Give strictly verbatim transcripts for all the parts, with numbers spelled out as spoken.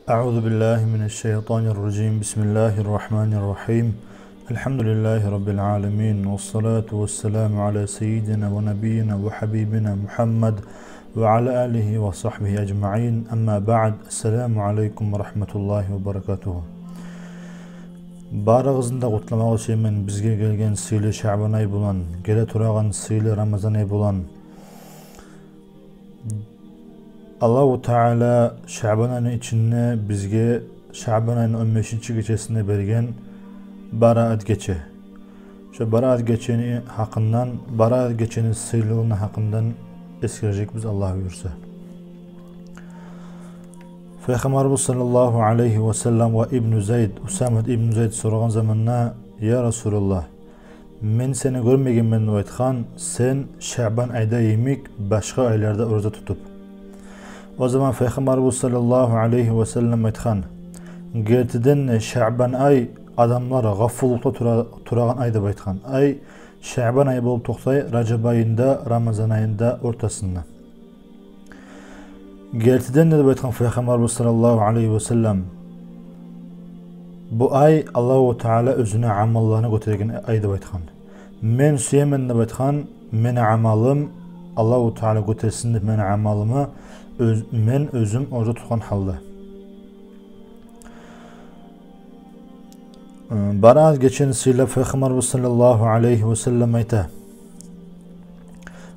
أعوذ بالله من الشيطان الرجيم. بسم الله الرحمن الرحيم. الحمد لله رب العالمين، والصلاة والسلام على سيدنا ونبينا وحبيبنا محمد وعلى آله وصحبه أجمعين. أما بعد. السلام عليكم ورحمة الله وبركاته. Барыгъызны да къутламакъ сюемен бизге гелген сыйлы Шаъбан ай булан, геле турагъан сыйлы Рамазан ай булан. Аллагьу Таала Шаъбан айны ичинде бизге Шаъбан айны он бешинчи гечесинде берген Бараат гече. Шо Бараат гечени гьакъындан, Бараат гечени сыйлылыгъыны гьакъындан эсгережекбиз, Аллагь буюрса. Пайхаммарыбыз саллаллагьу алайгьи ва саллам ва Ибну Зайд, Усамат ибну Зайд сорагъан заманда: «Я Расулаллагь, мен сени гёрмегенмен, — деп айтгъан, — сен Шаъбан айда йимик башгъа айларда ораза тутуп». О заман Пайхаммарыбыз саллаллагьу алайгьи ва саллам айтгъан: «Гертиден де, Шаъбан ай адамлар гъафлатда тура-, турагъан ай, — деп айтгъан. — Ай, Шаъбан ай болуп токътай Ражаб айында, Рамазан айында ортасында». Гертиден де, — деп айтгъан Пайхаммарыбыз саллаллагьу алайгьи ва саллам, — бу ай Аллагьу Таала оьзюню амалларын гётерген ай, — деп айтгъан. — Мен сюемен, — деп айтгъан, — мени амалым, Аллагьу Таала гётерсин деп мени амалымны, оьз-, мен оьзюм ораза тутгъан гьалда». Бараат гечени сыйлап Пайхаммарыбыз саллаллагьу алайгьи ва саллам айта.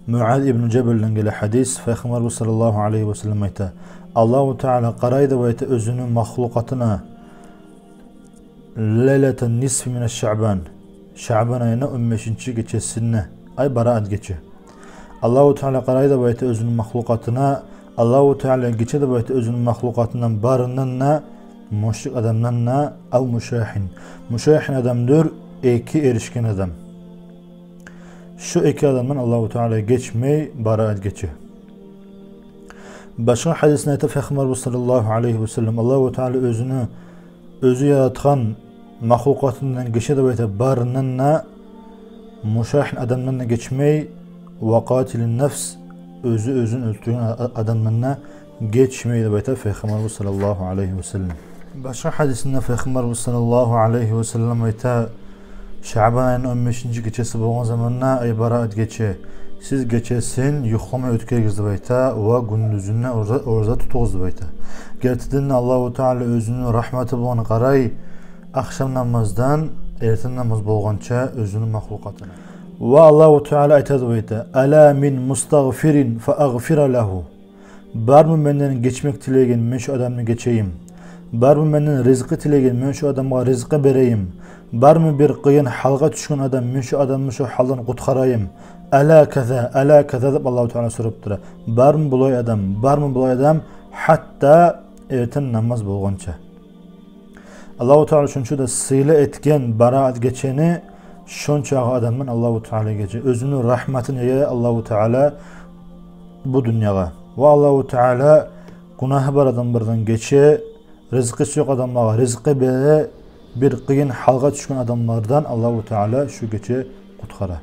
Муаз ибну Жабалдан геле гьадис, Пайхаммарыбыз саллаллагьу алайгьи ва саллам айта: «Аллагьу Таала къарай, — деп айта, — оьзюню махлукъатына лайлатан нисфи мина Шаъбан, Шаъбан айны он бешинчи гечесине, ай Бараат гече. Аллагьу Таала къарай, — деп айта, — оьзюню махлукъатына, Аллагьу Таала гече, — деп айта, — оьзюню махлукъатындан барындан да, мушрик адамдан да, ав мушахин. Мушахин адамдыр эки эришген адам. Шо эки адамдан Аллагьу Таала гечмей Бараат гече». Башгъа гьадисинде айта Пайхаммарыбыз саллаллагьу алайгьи ва саллам: «Аллагьу Таала оьзюню, оьзю яратгъан махлукъатындан гече, — деп айта, — барындан да, мушахин адамдан да гечмей, ва къатилин нафс, оьзю оьзюн оьлтюрген а-, а-, адамдан да гечмей», — деп айта Пайхаммарыбыз саллаллагьу алайгьи ва саллам. Башгъа гьадисинде Пайхаммарыбыз саллаллагьу алайгьи ва саллам айта: «Шаъбан айны он бешинчи гечеси болгъан заманда, ай Бараат гече, сиз гечесин юхламай оьтгеригиз, — деп айта, — ва гюндюзюн ораза, ораза тутугъуз, — деп айта. — Гертиден де, Аллагьу Таала оьзюню рагьматы булан къарай, ахшам намаздан эртен намаз болгъанча оьзюню махлукъатына. Ва Аллагьу Таала айта, — деп айта, — ала мин мустагъфирин фа агъфира лагьу. Бармы менден гечмек тилеген, мен шо адамны гечейим? Бармы менден ризкъы тилеген, мен шо адамгъа ризкъы берейим? Бармы бир къыйын гьалгъа тюшген адам, мен шо адамны шо гьалдан къутгъарайым? Ала каза, ала каза», — деп Аллагьу Таала сорап тура. Бармы булай адам, бармы булай адам, гьатта эртен намаз болгъанча? Аллагьу Таала шунча да сыйлы этген Бараат гечени, шончагъы адамдан Аллагьу Таала гече. Оьзюню рагьматын яя Аллагьу Таала бу дюньягъа. Ва Аллагьу Таала гюнагьы бар адамлардан гече, ризкъысы ёкъ адамлагъа ризкъы бере, бир къыйын гьалгъа тюшген адамлардан Аллагьу Таала шу гече къутгъара.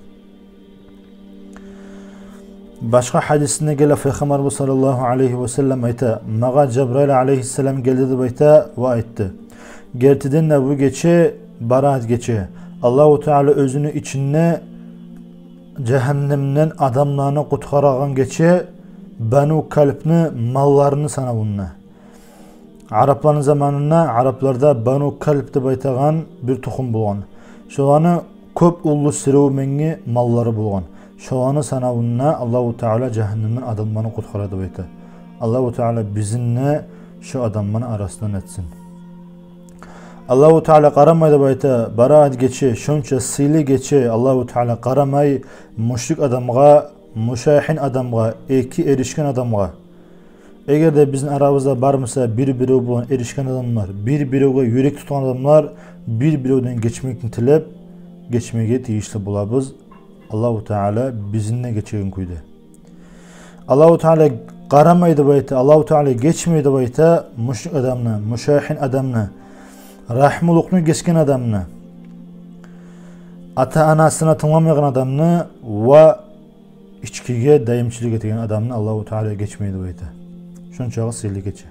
Башгъа гьадисинде геле, Пайхаммарыбыз саллаллагьу алайгьи ва саллам айта: «Магъа Жабраил алайгьиссалам гелди, — деп айта, — ва айтды: гертиден де, бу гече, Бараат гече, Аллагьу Таала оьзюню ичинде жагьаннемден адамланы къутгъарагъан гече Бану Калбны малларыны санавунда». Арапланы заманында арапларда Бану Калб деп айтагъан бир тухум болгъан. Шоланы кёп уллу сиреви менги маллары болгъан. Шоланы санавунда Аллагьу Таала жагьаннемден адамланы къутгъара деп айта. Аллагьу Таала бизин де шо адамланы арасындан этсин. Аллагьу Таала къарамай деп айта, Бараат гече, шонча сыйлы гече, Аллагьу Таала къарамай мушрик адамгъа, мушахин адамгъа, эки эришген адамгъа. Эгер де бизин арабызда бар буса бир-бирев булан эришген адамлар, бир-биревге юрек тутгъан адамлар, бир-биревден гечмекни тилеп, гечмеге тийишли болабыз, Аллагьу Таала бизин де гечеген кюйде. Аллагьу Таала къарамай деп айта, Аллагьу Таала гечмей деп айта мушрик адамны, мушахин адамны, рагьмулукъну гечген адамны, ата-анасына тынгламайгъан адамны ва ичкиге дайымчылыкъ этеген адамны Аллагьу Таала гечмей деп айта. Шончагъы сыйлы гече.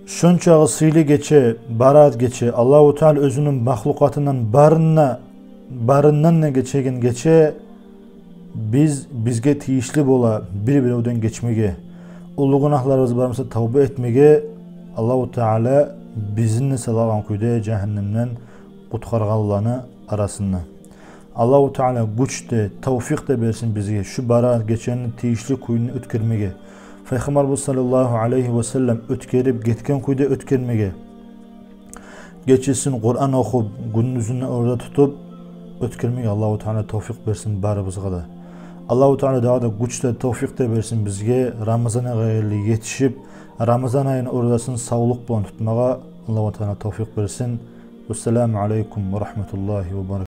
Шончагъы сыйлы гече, Бараат гече, Аллагьу Таала оьзюню махлукъатындан барына, барындан да гечеген гече, биз, бизге тийишли бола бир-биревден гечмеге, уллу гюнагьларыбыз бар буса тавба этмеге, Аллагьу Таала бизин де сыйлагъан кюйде жагьаннемден къутгъаргъанланы арасында. Аллагьу Таала гюч де, тавфикъ де берсин бизге шу Бараат гечени тийишли кюйде оьтгермеге. Пайхаммарыбыз саллаллагьу алайгьи ва саллам оьтгерип гетген кюйде оьтгермеге. Гечесин Къуран охуп, гюндюзюн ораза тутуп оьтгермеге Аллагьу Таала тавфикъ берсин барыбызгъа да. Аллагьу Таала дагъы да гюч де, тавфикъ де берсин бизге Рамазан айгъа ерли етишип, Рамазан айны оразасын савлукъ булан тутмагъа Аллагьу Таала тавфикъ берсин. Вассаламу алайкум ва рагьматуллагьи ва баракатугь.